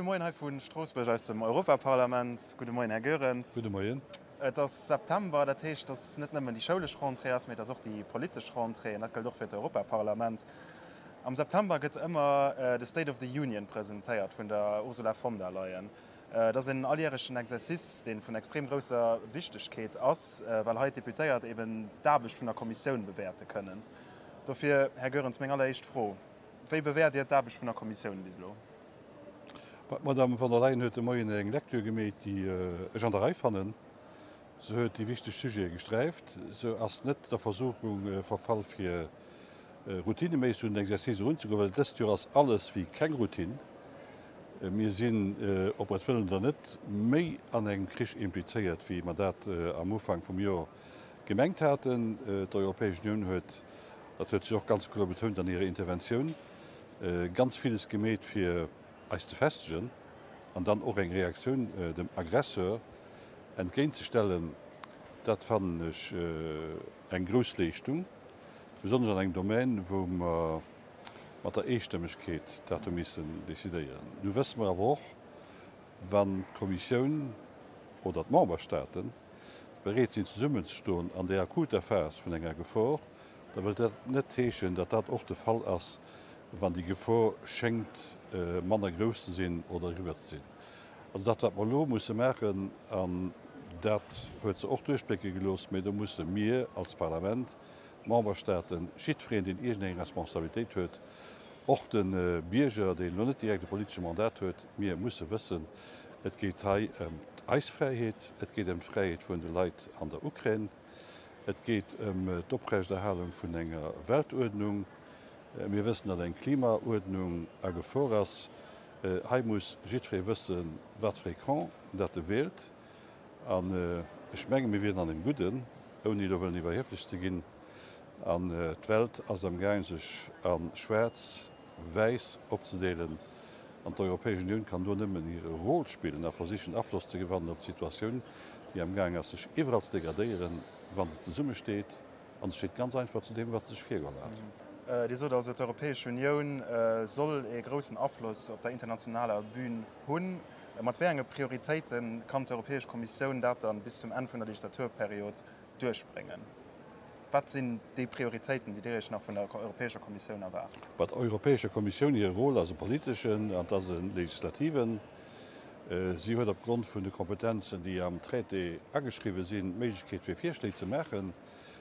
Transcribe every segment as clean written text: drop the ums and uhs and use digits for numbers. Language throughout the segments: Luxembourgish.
Gudde Moien hei vu Stroossbuerg aus dem Europaparlament. Gudde Moien, Här Goerens. Gudde Moien. Et ass September, dat heescht, datt net nëmmen déi schoulesch Rentrée ass, mee et ass och déi politesch Rentrée an dat gëllt och fir d'Europaparlament. Am September gëtt ëmmer de State of the Union presentéiert vun der Ursula von der Leyen. Et ass en alljärechen Exercice, dee vun extrem grousser Wichtegkeet ass, well hei d'Deputéiert eben d'Aarbecht vun der Kommissioun bewäerte kënnen. Dofir, Här Goerens, meng alleréischt Fro, Wéi bewäert Dir d'Aarbecht vun der Kommissioun bis elo? D'Madame von der Leyen huet de Moien eng Lecture gemeet, déi ech an der Rei fannen. Se huet déi wichteg Sujete gesträift. Se ass net der Versuchung verfall, fir routineméisseg un den Exercice erunzegoen, well dëst Joer ass alles wéi keng Routine. Mir sinn, ob mer et wëllen oder net, méi an engem Krich implizéiert, wéi mer dat am Ufank vum Joer gemengt haten. D'Europäesch Unioun huet, dat huet si och ganz kloer betount an hirer Interventioun, ganz villes gemeet, fir eis ze festegen an dann och eng Reaktioun dem Aggresseur entgéintzestellen. Dat fannen ech eng grouss Leeschtung, besonnesch an engem Domän, wou mer mat der Eestëmmegkeet dat hu missen decidéieren. Nu wësse mer awer och, wann d'Kommissioun oder d'Memberstaaten bereet sinn zesummenzestoen an där akuter Phas vun enger Gefor, da wëllt dat net heeschen, datt dat och de Fall ass, wann déi Gefor schéngt manner grouss ze sinn oder eriwwer ze sinn. Also dat, wat mer elo musse maachen, an dat huet se och duerchblécke gelooss, mä do musse mir als Parlament, d'Memberstaaten, jiddwereen, deen iergendeng Responsabilitéit huet, och de Bierger, deen elo net direkt e politesche Mandat huet, mir musse wëssen, et geet hei ëm eis Fräiheet, et geet ëm d'Fräiheet vun de Leit an der Ukrain, et geet ëm d'Oprechterhalung vun enger Weltuerdnung. Mir wëssen, datt eng Klimauerdnung a Gefor ass. Hei muss jiddweree wëssen, wat fir ee Camp dat e wielt. An ech menge mir wieren an deem Gudden, ouni elo wëllen iwwerhieflech ze ginn. An d'Welt ass am Gaang sech a schwaarz, wäiss opzedeelen. An d'Europäesch Unioun kann do nëmmen hire Rôle spillen a versichen Afloss ze gewannen op d'Situatioun, déi am Gaang ass sech iwwerall ze degradéieren, wa se zesummesteet. An se steet ganz einfach zu deem, wat se sech virgeholl hat. Dir sot also, d'Europäesch Unioun soll ee groussen Afloss op der internationaler Bühn hunn. Mat wéi enge Prioritéite kann d'Europäesch Kommissioun dat dann bis zum Enn vun der Legislaturperiod duerchbréngen? Wat sinn déi Prioritéiten, déi Dir Iech nach vun der Europäescher Kommissioun erwaart? Bei der Europäescher Kommissioun hire Rôle ass e politeschen an et ass e legislativen. Si huet opgrond vun de Kompetenzen, déi am Traité ageschriwwen sinn, d'Méiglechkeet fir Virschléi ze maachen.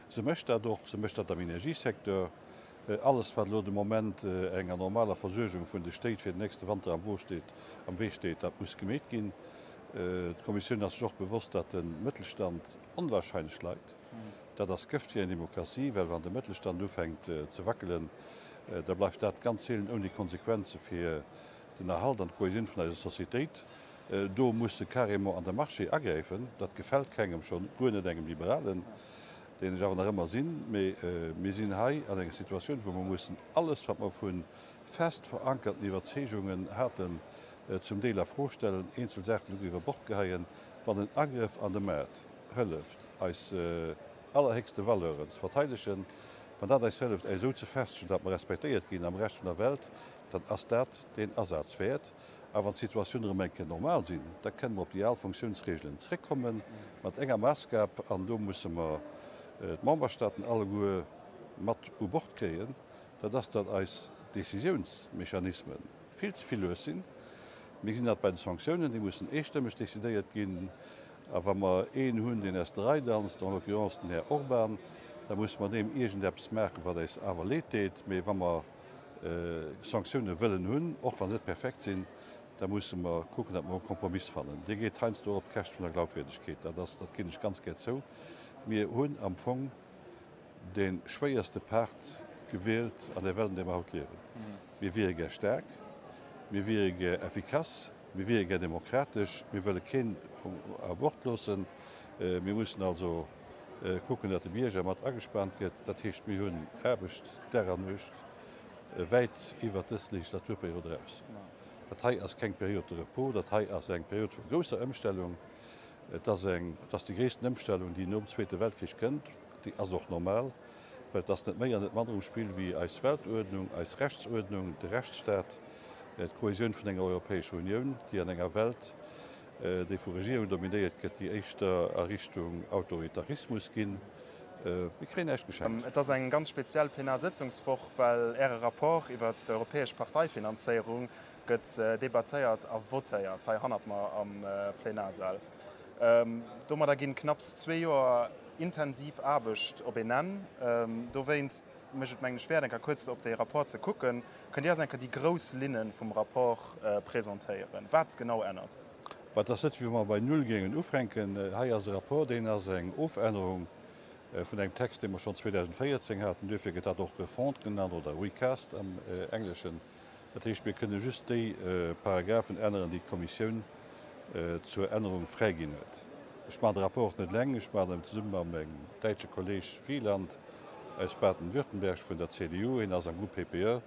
Se mécht dat och. Se mécht dat am Energiesecteur. Alles, wat elo de Moment enger normaler Versuergung vun de Stéit fir den nächste Wanter am Wee steet, dat muss gemeet ginn. D'Kommissioun ass sech och bewosst, datt de Mëttelstand onwahrscheinlech leit. Dat ass Gëft fir eng Demokratie, well wann de Mëttelstand ufänkt ze wackelen, da bleift dat ganz seelen ouni Konsequenze fir den Erhalt an d'Kohäsioun vun eiser Societéit. Do muss se carrément an de Marché agräifen. Dat gefält kengem, scho guer net engem Liberalen, deen ech awer nach ëmmer sinn. Mee mir sinn hei an enger Situatioun, wou mer mussen alles, wat mer vu fest verankerten Iwwerzeegungen haten, zum Deel a Fro stellen, eenzel Saachen esouguer iwwer Bord geheien, wann en Agrëff an de Maart hëlleft, eis allerhéchste Valeuren ze verteidegen, wann dat eis hëlleft, äis esou ze festegen, datt mer respektéiert ginn am Rescht vun der Welt, dann ass dat deen Asaz wäert. A wann d'Situatioun erëm eng Kéier normal sinn, da kënne mer op déi al Funktiounsregelen zréckkommen, mat enger Maassgab, an do musse mer d'Memberstaaten alleguer mat u Bord kréien, dat ass, datt eis Décisiounsmechanisme vill ze vill lues sinn. Mir gesinn dat bei de Sanktiounen, déi mussen eestëmmeg decidéiert ginn. A wa mer een hunn, deen aus der Rei danzt, en l'occurrence den Här Orban, da musse mer deem iergendeppes maachen, wat eis awer leed deet. Mee wa mer Sanktioune wëllen hunn, och wa se net perfekt sinn, da musse mer kucken, datt mer e Kompromiss fannen. Dee geet heiansdo och op d'Käscht vun der Glaubwierdigkeet, dat ass, dat ginn ech ganz gär zou. Mir hunn am Fong dee schwéierste Part gewielt an där Welt, an där mer haut liewen. Mir wiere gär staark, mir wiere gär effikass, mir wiere gär demokratesch, mir wëlle keen u Bord loossen. Mir mussen also kucken, datt de Bierger mat agespaant gëtt. Dat heescht, mir hunn Aarbecht Dag an Nuecht, wäit iwwert dës Legislaturperiod eraus. Dat hei ass keng Période de repos, dat hei ass eng Period vu grousser Ëmstellung. Et ass eng, et ass déi gréissten Ëmstellung, déi nom Zweete Weltkrich kënnt. Déi ass och normal, well et ass net méi an net manner um Spill wéi eis Weltuerdnung, eis Rechtsuerdnung, de Rechtsstaat. D'Kohäsioun vun enger Europäescher Unioun, déi an enger Welt, déi vu Regierungen dominéiert gëtt, déi éischter a Richtung Autoritarismus ginn. Mir kréien näischt geschenkt. Et ass eng ganz speziell Plenarsëtzungswoch, well Äre Rapport iwwer d'europäesch Parteifinanzéierung gëtt debattéiert a votéiert hei hannert mer am Plenarsaal. Domadder ginn knapps zwee Joer intensiv Aarbecht op een Enn. Dowéinst mécht et mengen ech wäert, eng Kéier kuerz op dee Rapport ze kucken. Kënnt Dir eis eng Kéier déi grouss Linne vum Rapport presentéieren, wat genau ännert? Bah, et ass net, wéi wa mer bei Null géingen ufänken. Hei ass e Rapport, deen ass eng Ofännerung vun engem Text, dee mer schonn 2014 haten. Duerfir gëtt dat och Refonte genannt oder Recast am Engleschen. Dat heescht, mir kënne just déi Paragraphen änneren, déi d'Kommissioun zur Ännerung fräiginn huet. Ech maachen de Rapport net eleng, ech maachen en zesumme mam mengem däitsche Kolleeg Wieland aus Baden-Württemberg vun der CDU. Hien ass am Groupe PPE.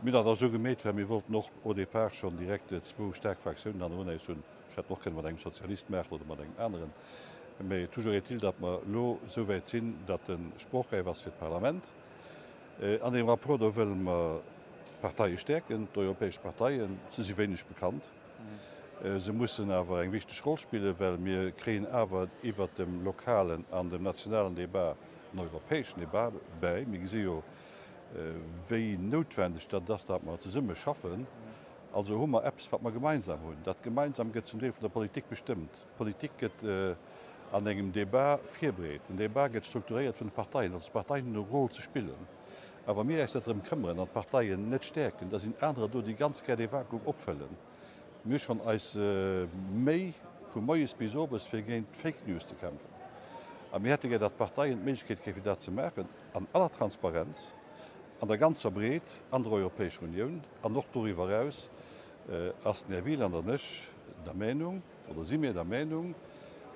Mir hunn dat och esou gemeet, well mir wollten och au départ schonn direkt zwou staark Fraktiounen hannerun eis hunn. Ech hätt en och kënne mat engem Sozialist maachen oder mat engem aneren. Mä toujours est-il, datt mer elo esou wäit sinn, datt e sprochräif ass fir d'Parlament. An deem Rapport do wëlle mer d'Parteie stäerken, d'europäesch Parteien. Se si wéineg bekannt. Se mussen awer eng wichteg Roll spillen, well mir kréien awer iwwert dem lokalen an dem nationalen Debat en europäeschen Debat bäi. Mir gesi jo, wéi noutwendeg dat ass, datt mer zesumme schaffen. Also hu mer eppes, wat mer gemeinsam hunn. Dat gemeinsam gëtt zum Deel vun der Politik bestëmmt. D'Politik gëtt an engem Debat virbereet. Den Debat gëtt strukturéiert vun de Parteien. Also d'Parteien hunn e Rôle ze spillen. A wa mir äis net drëm këmmeren an d'Parteien net stäerken, da sinn anerer do, déi ganz gär dee Vakuum opfëllen. Mir hu schonn eis Méi vu moies bis owes fir géint d'Fake News ze kämpfen. A mir hätte gär, datt d'Parteien d'Méiglechkeet kréien, fir dat ze maachen, an aller Transparenz, an der ganzer Breet an der Europäescher Unioun an och doriwwer eraus, ass den Här Wieland an ech der Meinung, oder si mir der Meinung,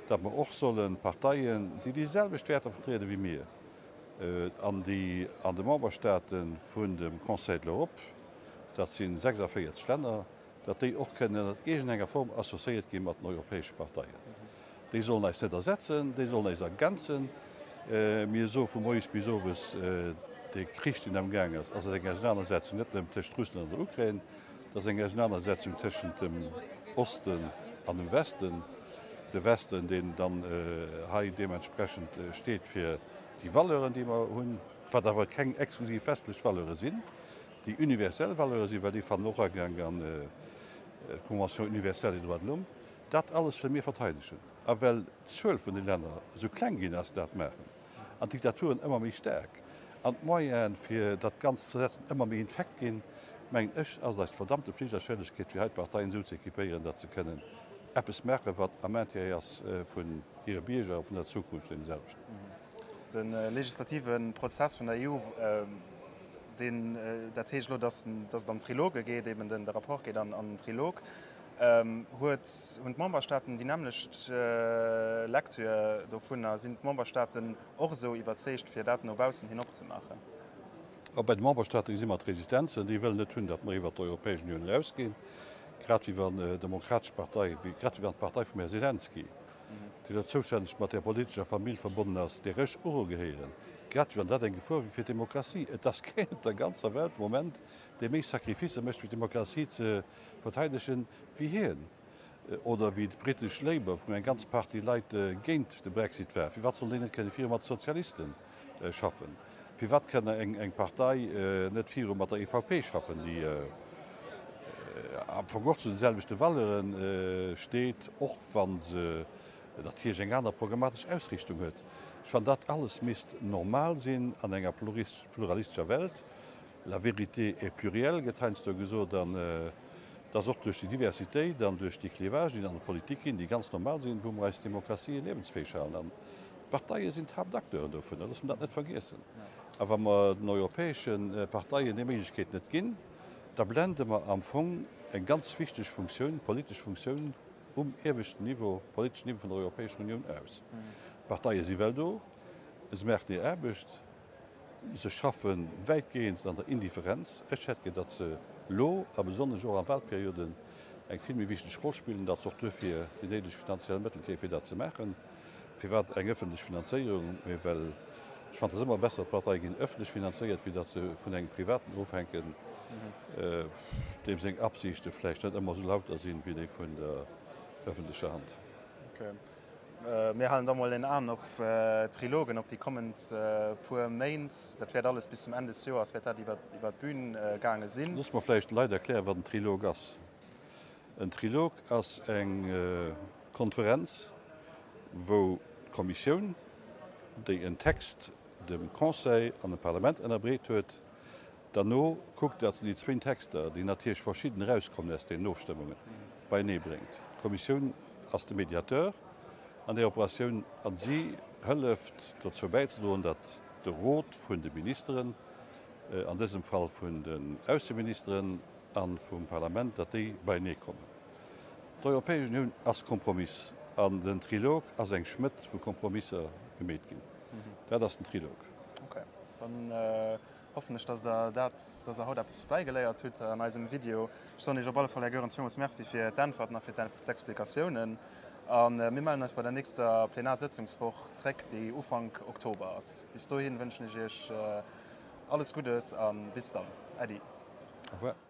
datt mer och sollen d'Parteien, déi déi selwecht Wäerter vertriede wéi mir, an déi an de Memberstate vun dem Conseil de l'Europe, dat si 46 Länner, datt déi och kënnen ënnert iergendenger Form associéiert gi mat den europäesche Parteien. Déi sollen eis net ersetzen, déi sollen eis ergänzen. Mir soe vu moies bis owes, dee Krich, deen amgaang ass, ass eng Ausenanersetzung net nëmmen tëscht Russland an der Ukrain, dat ass eng Ausenanersetzung tëschent dem Osten an dem Westen. De Westen, deen dann hei deementsprechend steet fir déi Valeuren, déi mer hunn, wat awer keng exklusiv westlech Valeure sinn, déi universell Valeure sinn, well déi fannen och Agang an d'Convention universelle des droits de l'homme. Dat alles wëlle mir verteidegen. A well d'Zuel vun de Länner esou kleng ginn ass, déi dat maachen, an d'Diktaturen ëmmer méi staark an d'Moyene fir dat Ganzt ze setzen ëmmer méi infekt ginn, mengen ech, ass et eis verdammte Flicht a Schëllegkeet, fir hei d'Parteien esou ze équipéieren, datt se kënnen eppes maachen, wat am Intérêt ass vun hire Bierger a vun der Zukunft vun deene selwechten. De legislative Prozess vun der EU, deen, dat heescht elo, datt et an Triloge geet, eben de Rapport geet an den Trilog. Huet, hunn d'Memberstaaten déi nämmlecht Lecture dovunner? Sinn d'Memberstaaten och esou iwwerzeegt, fir dat no baussen hin opzemaachen? A bei de Memberstaate gesi mer d'Resistenzen. Déi wëllen net hunn, datt mer iwwert d'Europäesch Unioun erausginn, grad wéi wann d'Demokratesch Partei, grad wéi wann d'Partei vum Här Selenskyj, déi do zoustänneg mat där politescher Famill verbonnen ass, där ech och ugehéieren, grad wéi wann dat eng Gefor wier fir d'Demokratie. Et ass keen op der ganzer Welt de Moment, dee méi Sacrificë mécht, fir d'Demokratie ze Verteidegen wéi hien oder wéi d'britesch Labour, wou eng ganz Partie Leit géint de Brexit war. Firwat sollen déi net kënne viru mat de Sozialiste schaffen? Firwat kënn eng Partei net viru mat der EVP schaffen, déi am Fong och zu de selwechte Valeuren steet, och wa se natierlech eng aner programmatesch Ausrichtung huet? Ech fannen, dat alles misst normal sinn an enger pluralistescher Welt. La vérité est plurielle, gëtt heiansdo gesot, an et ass och duerch déi Diversitéit an duerch déi Clivagen, déi an der Politik ginn, déi ganz normal sinn, wou mer eis Demokratie liewensfäeg halen. An d'Parteie sinn d'Haaptacteuren dovun, loosse mer dat net vergiessen. A wa mer den europäesche Parteien déi Méiglechkeet net ginn, da blende mer am Fong eng ganz wichteg Funktioun, politesch Funktioun um ieweschten Niveau, politeschen Niveau vun der Europäescher Unioun aus. D'Parteie si well do, se maachen hir Aarbecht. Se schaffe wäitgehend an der Indifferenz. Ech hätt gär, datt se lo, a besonnesch och a Wahlperioden, eng vill méi wichteg Roll spillen, datt se och duerfir déi néideg finanziell Mëttel kréien, fir dat ze maachen. Firwat eng ëffentlech Finanzéierung? Mee well ech fannen, et ass ëmmer besser, d'Parteie ginn ëffentlech finanzéiert, wéi datt se vun engem Privaten ofhänken. deem seng Absichte vläicht net ëmmer esou lauter sinn, wéi déi vun der öffentlecher Hand. Okay. Mir halen da mol en An op d'Trilogen, op déi kommend puer Méint. Dat wäert alles bis zum Enn des Joers wäert dat iwwer d'Bün gaange sinn. Looss mer vläicht de Leit erklären, wat en Trilog ass. En Trilog ass eng Konferenz, wou d'Kommissioun, déi en Text dem Conseil an dem Parlament ënnerbreet huet, Derno kuckt, datt se déi zwéin Texter, déi natierlech verschidden erauskommen aus deenen Ofstëmmungen, beienee bréngt. D'Kommissioun ass de Mediateur an där Operatioun a si hëlleft dozou bäizedroen, datt de Rot vun de Ministeren, an dësem Fall vun den Ausseministeren a vum Parlament, datt déi beienee kommen. D'Europäesch Unioun ass Kompromiss an den Trilog ass eng Schmëtt, wou Kompromisser gemeet ginn. Dat ass den Trilog. Hoffen ech, dass der dat, dass der haut eppes bäigeléiert hutt an eisem Video. Ech soen Iech op alle Fall, Här Goerens, villmools Merci fir d'Äntwerten a fir d'Explikatiounen. A mir mellen eis bei der nächster Plenarsëtzungswoch zréck, déi Ufank Oktober ass. Bis dohi wënschen ech Iech alles Guddes a bis dann. Äddi. Au revoir.